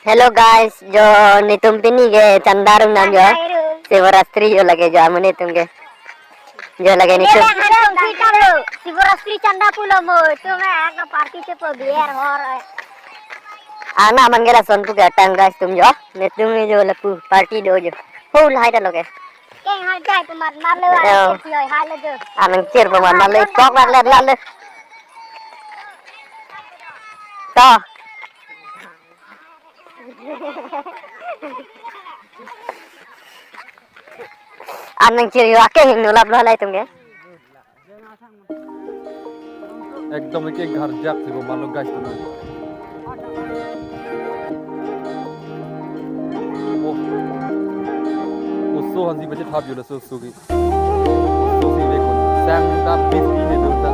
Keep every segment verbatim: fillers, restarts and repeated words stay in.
Hello guys, jo netum pini ke chanda arong nang jo. Chanda arong. Shivaratri jo lake jo amonit atum ke. Jo lake netum. Ini bang, aduh, kita lo. Shivaratri chanda pulo mo. Tum eh, party chepo beer hor. Ana man ke lason pu ke tang guys tum jo. Netum jo lapu party do jo. Ho lahai ta lo ke. Keng hai jai pemat mar lo, yo. Anang chir hai lo jo. Anang chir pemat mar lo, tok lat lat lat lo. To. Anang chir yo ake hing nulap lo lai tum ke. Ekdom eke gharjak si bo malo guys tum. Oh. Oso hansi bache thap yo laso oso ke. Oso si le kon. Sang ta bis ni ne do ta.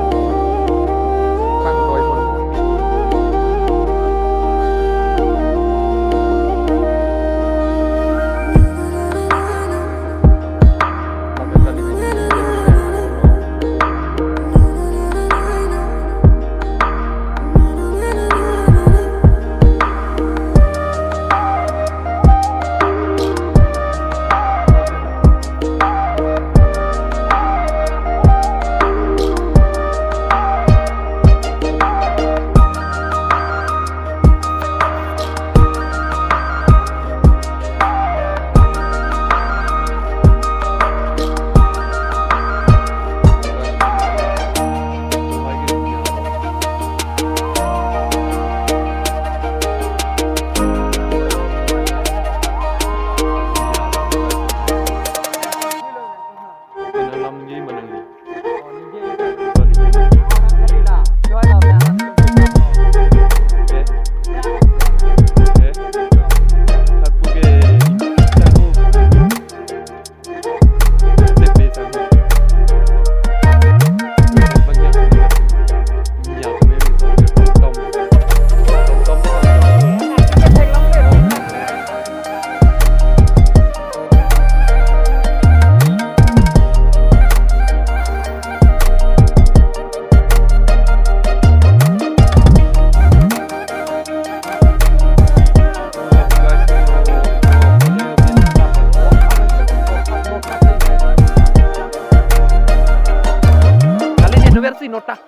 Sang doi kon. Kali ini dua versi nota.